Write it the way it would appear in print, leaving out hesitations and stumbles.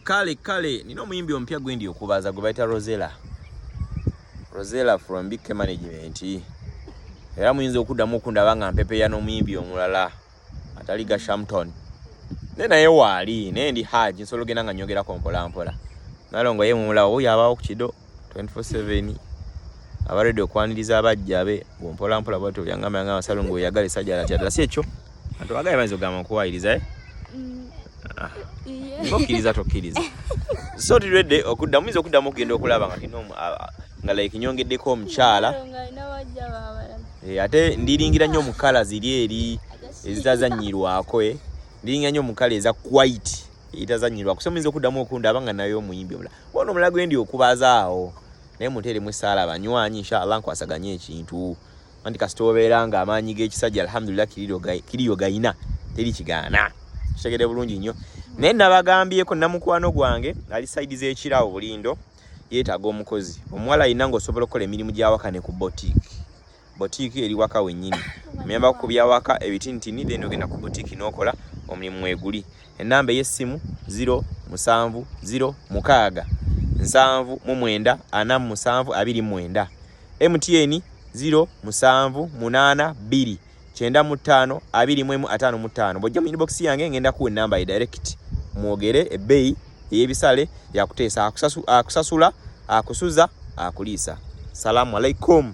Kale kale nina omuyimbi omupya gwendi okubaza gwe bayita Rosella. Rosella from BK Management. Era muyinza okuddamu okundaba nga mpepeya n'omuyimbi omulala atali Gashampton. Naye naye waali naye ndi Haji nsobola ogenda nga nyogerako mpola mpola. Nalongo ye mumulawo oyo abaawo ku kido 24/7 aba ready okwaniriza abajja be mpola mpola bwatyo byangamba yangamba Salongo oyagala esajja latya ddala si ekyo. Abantu bagala bayinza okugamba nkuwayiriza eh? Ah. Okkiriza tokkiriza. So tuli ready okuddamu muyinza okuddamu okugenda okulaba nga tulina nga like nyongeddeko omukyala. Eh, ate ndiringira nnyo mu kala ziri eri ezitazannyirwako eh. Ndiringira nnyo mu kala eza white etazannyirwako. So muyinza okuddamu okundaba nga nayo omuyimbi omulala. Wano omulala gwe ndi okubaza awo. Naye munteeremu essaala abanywanyi inshallah nkwasaganye ekintu. Anti kasita obeera nga amaanyi g'ekisajja alhamdulillah kiriyo gayina teri kigaana. Kitegedde bulungi nnyo. Naye nabagambyeko namukwano gwange ali sayidi z'ekirawo Bulindo yeetaaga omukozi. Omuwala alina ng'osobola okukola emirimu gy'awaka ne ku boutique. Boutique eri waka wennyini. Omuyamba ku byawaka ebitinitini then ogenda ku boutique n'okola omulimu mweguli. Ennamba ey'essimu 0 7 0 6 79 47 29. MTN 0 7 8 2 95 21 55. Bw'ojja mu inbox yange ngenda kuwa ennamba ye direct mwogere ebbeeyi ey'ebisale yakuteesa akusasula akusuza akuliisa. Salaamu alaikum.